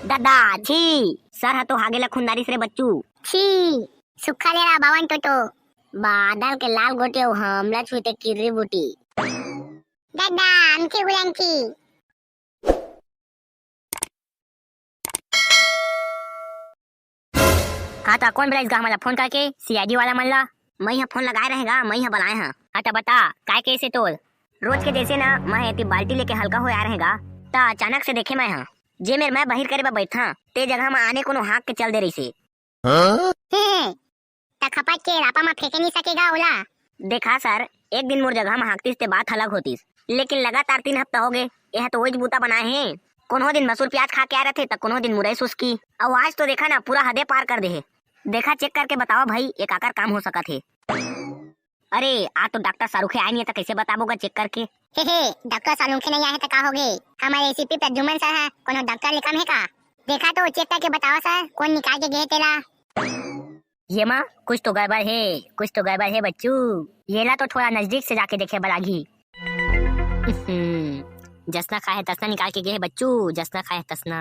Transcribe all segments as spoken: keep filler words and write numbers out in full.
ददा, छी! सर ह तो हागे ला खुंदारिस रे बच्चू। छी! सुक्खा ले रहा बावन टोटो। बादल के लाल गोटी अउ हमला छुइते किर्री बूटी। ददा, अमकी गुलंकी। हाँ, त कौन बलाइस गा हमला फोन करके? सीआईडी वाला मन ला? मई ह फोन लगाए रहेगा, मई ह बलाए ह। हाँ, त बता, काय केस हे तोर? रोज के जैसे ना, मैं एती बाल्टी लेके हल्का होए आ रहेगा, त अचानक से देखे मैं ह, जे मेर मैं बहिर करे बर बैठा, ते जगह म आने कोनो हाक के चल दे रहिसे। हाँ? हे, त खपट के रापा म फेंके नहीं सकेगा ओला। देखा सर, एक दिन मोर जगह म हाकतिस ते बात अलग होतिस, लेकिन लगातार तीन हफ्ता हो गए, यह तो वही बूता बनाए हे। कोनो दिन मसूर प्याज खा के आ रथे, त कोनो दिन मुरई सुस्की। अउ आज तो देखा ना, पूरा हदे पार कर दे हे। देखा, चेक करके बतावा भाई, ये काकर काम हो सकत हे। अरे, आज तो डॉक्टर सारुखे आए नहीं हे, त कैसे बताबो गा चेक करके? हे, हे, डॉक्टर सारुखे नहीं आए हे, त का हो गे? हमारे एसीपी प्रद्युमन सर है, कोनो डॉक्टर ले कम है का? देखा तो चेक करके बतावा सर, कौन निकाल के गए तेला? ये माँ, कुछ तो गड़बड़ है, कुछ तो गड़बड़ है बच्चू। ये ला तो थोड़ा नजदीक से जाके देखे बर लागही। हम्म, जसना खाए है तसना निकाल के गए है बच्चू, जसना खाए है तसना।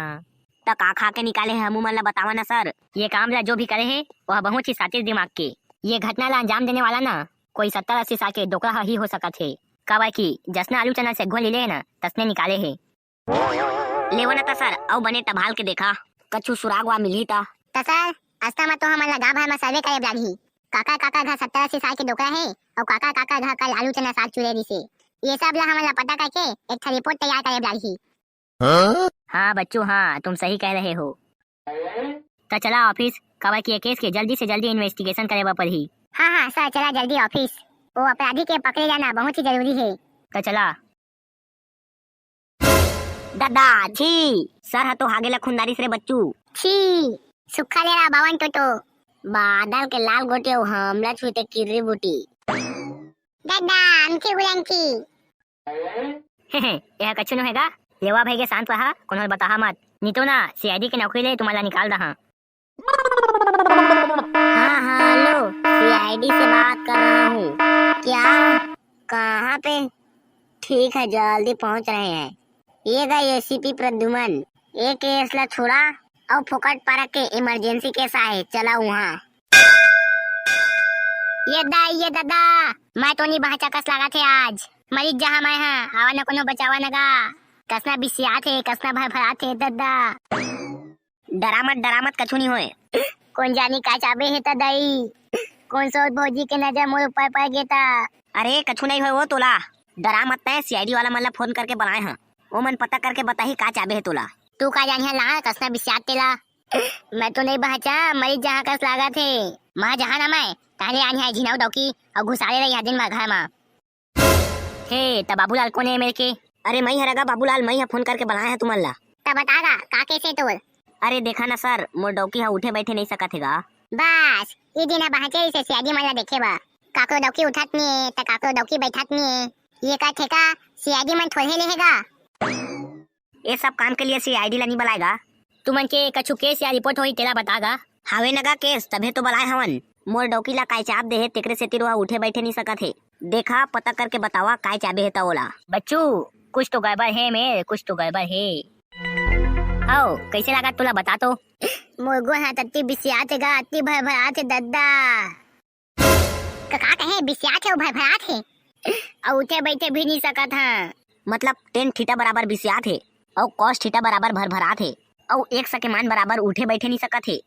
त का खा के निकाले है हमू मन ला बतावा ना सर। ये काम ला जो भी करे है, वह बहुत ही सातिर दिमाग के। ये घटना ला अंजाम देने वाला ना कोई सत्तर अस्सी साल के डोकरा ह ही हो सकत है, काबर कि जसना आलू चना से घोल ले ना तसने निकाले है। लेवा ना त सर, अउ बने टभाल के देखा, कछु सुराग वा मिलही त। त सर, अस्ता म तो हमन ला गाँव भर म सर्वे करे लागही। काका काका घर सत्तर अस्सी साल के डोकरा हे, अउ काका काका घर कल आलू चना साग चुरे रिसे। ये सब ला हमन ला पता करके एक ठा रिपोर्ट तैयार करे लागही। हाँ बच्चू, हाँ, तुम सही कह रहे हो। त चला ऑफिस, काबर कि ये केस के जल्दी से जल्दी इन्वेस्टिगेशन करे बर पड़ही। हाँ, हाँ, सर, चला जल्दी ऑफिस। वो अपराधी के पकड़े जाना बहुत ही जरूरी है। त चला। ददा, छी! सर ह तो हागे ला खुंदारिस रे बच्चू। छी! सुक्खा ले रहा बावन टोटो। बादल के लाल गोटी अउ हमला छुइते किर्री बूटी। ददा, अमकी गुलंकी। हे, हे, यह कछु नो हे गा। लेवा भई के शांत रहा, कोनो ल बताहा मत। नी तो ना, सीआईडी के नौकरी ले तुमन ला निकाल दहा। हाँ, हाँ, हेलो, सीआईडी से बात कर रहा हूँ। क्या? कहाँ पे? ठीक है, जल्दी पहुँच रहे हैं। ये गा एसीपी प्रद्युमन, ये केस ला छोड़ा, अउ फोकट पारा के इमरजेंसी केस आए, चला उहाँ। ये दा, ये ददा, मैं तो नहीं बाँचा कस लागत हे आज। मरी जहाँ मैं हाँ, आवा न कोनो बचावा न गा। कसना बिसियात हे, कसना भरभरात हे ददा। डरा मत, डरा मत, कछु नहीं होए। कोन जानी का चाबे हे त दाई, कोन सो भौजी के नजर मोर ऊपर पड़ गे त। अरे कछु नहीं होए वो तोला, डरा मत, तैं सीआईडी वाला मन ला फोन करके बलाए हाँ, वो मन पता करके बताही का चाबे हे तोला। तू का जानिहा ला, कसना बिसियात तेला। मैं तो नहीं बाँचा, मरी जहाँ कस लागत हे। मैं जहाँ ना मैं, ताहले आनिहा झिनाऊ डौकी अउ घुसाले रही दिन भर घर मा। हे, त बाबूलाल कोन हे मेर के? अरे, मई हरगा बाबूलाल, मई ह फोन करके बलाए ह तुमन ला। त बता गा, का केस हे तोर? अरे, देखा ना सर, मोर डौकी ह उठे बैठे नहीं सकत हे गा। बस, ई दिन ह बाँचे इसे सीआईडी मन ला देखे बा। काकरो डौकी उठत नहीं हे, त काकरो डौकी बैठत नहीं हे। ये का ठेका सीआईडी मन थोड़े ले हे गा। ये सब काम के लिए सीआईडी ला नहीं बलाए गा। तुमन के कछु केस या रिपोर्ट होही तेला बता गा। हावे नगा केस, तभे तो बलाए हवन। मोर डौकी ला काय चाब दे हे, तेकरे सेती रोहा उठे बैठे नहीं सकत हे। देखा, पता करके बतावा, काय चाबे हे त ओला। बच्चू, कुछ तो गड़बड़ हे मेर, कुछ तो गड़बड़ हे। हव, कैसे लागत तोला बता तो? मोर गोड़ हाथ अत्ती बिसियात हे गा, अत्ती भरभरात हे दद्दा। का, का कहे, बिसियात हे अउ भरभरात हे। अउ उठे बैठे भी नहीं सकत ह। मतलब टेन थीटा बराबर बिसियात हे अउ कॉस थीटा बराबर भरभरात हे अउ एक सकेमान बराबर उठे बैठे नहीं सकत हे।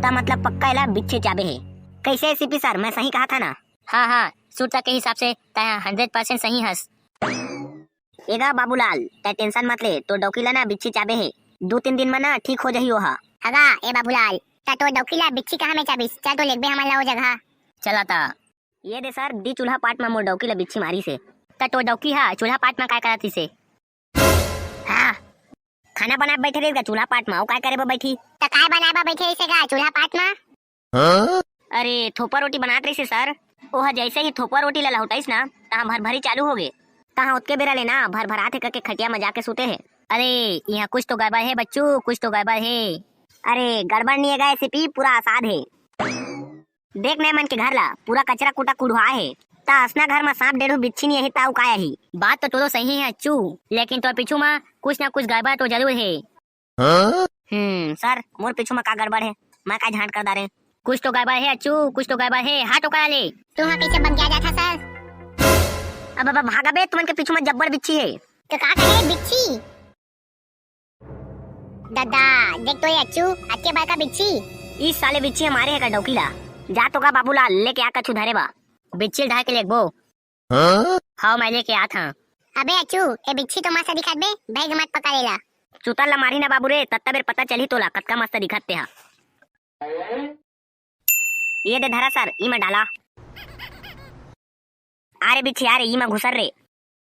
त मतलब पक्का एला बिच्छी चाबे हे। कैसे सीपी सर, मैं सही कहा था ना? हाँ, हाँ, सुरता के हिसाब से तैं हंड्रेड परसेंट सही हस। एगा बाबूलाल, तैं टेंशन मत ले, तोर डौकी ला ना बिच्छी चाबे हे। दू तीन दिन म ना ठीक हो जाही ओहा। हगा, ए बाबूलाल, त तोर डौकी ला बिच्छी कहाँ में चाबिस? चल तो लेगबे हमन ला ओ जगह। चला त। ये दे सर, दी चूल्हा पाट म मोर डौकी ला बिच्छी मारिस हे। त तोर डौकी हा चूल्हा पाट म काय करत रिस हे? हाँ, खाना बनाए बैठे रहिस गा चूल्हा पाट म, अउ काय करे बर बैठी? त काय बनाए बर बैठे रहिस हे गा चूल्हा पाट म? अरे, थोपा रोटी बनात रहिस हे सर। ओह जैसे ही थोपा रोटी ला लहुटाइस ना, तहाँ भरभरी चालू हो गे। तहाँ ओतके बेरा ले ना भरभरात हे करके खटिया म जाके सुते हे। अरे, यहाँ कुछ तो गड़बड़ हे बच्चू, कुछ तो गड़बड़ हे। अरे, गड़बड़ नहीं हे गा सीपी, पूरा असाध हे। देख ना ए मन के घर ला, पूरा कचरा कूटा कुढ़वाए हे। त असना घर म सांप डेढ़ू बिच्छी नहीं आही, त अउ काय आही? बात तो तोरो सही हे अच्छू, लेकिन तोर पीछू म कुछ ना कुछ गड़बड़ तो जरूर हे। हम्म सर, मोर पीछू म का गड़बड़ हे? मैं का झांट कर डारे? कुछ तो गड़बड़ हे अच्छू, कुछ तो गड़बड़ हे। हट ओकरा ले। तू हा कैसे बगिया जाथा सर? अब अब भागा बे, तुमन के पीछू म जब्बर बिच्छी हे। तो का करे बिच्छी? दादा, देख तो ये अच्छू, अतके बड़का बिच्छी। ई साले बिच्छी ह मारे हे का डौकी ला? जा तो का बाबूलाल, लेके आ कछु धरे बा। बिच्छी ल ढाह के लेगबो। हाँ? हव, मैं लेके आत हंव। अबे अच्छू, ए बिच्छी तो मस्त दिखत बे, भाई मत पकड़ एला। चुतर ला मारही ना बाबू रे, तत्ता बेर पता चलही तोला कतका मस्त दिखत ते हा। ये दे धरा सर, ई में डाला। अरे बिच्छी, अरे ई में घुसर रे।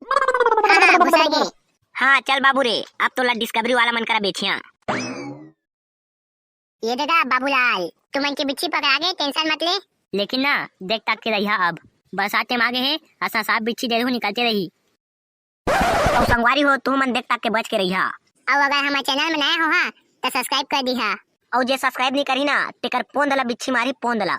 हाँ, हाँ, घुसा गे। हाँ, चल बाबू रे, अब तोला डिस्कवरी वाला मन करा बेचिया। ये दे गा बाबूलाल, तुमन के बिच्छी पकड़ा गे, tension मत ले। लेकिन ना, देख ताक के रहिहा अब। बरसात टाइम आ गे हे, असा सांप बिच्छी जरूर निकलते रही। अउ संगवारी हो, तुमन देख ताक के बच के रहिहा। अउ अगर हमर channel में नया हो हा, त subscribe कर दिहा। अउ जे subscribe नहीं करी ना, तेकर पोंद ला बिच्छी मारी पोंद ला।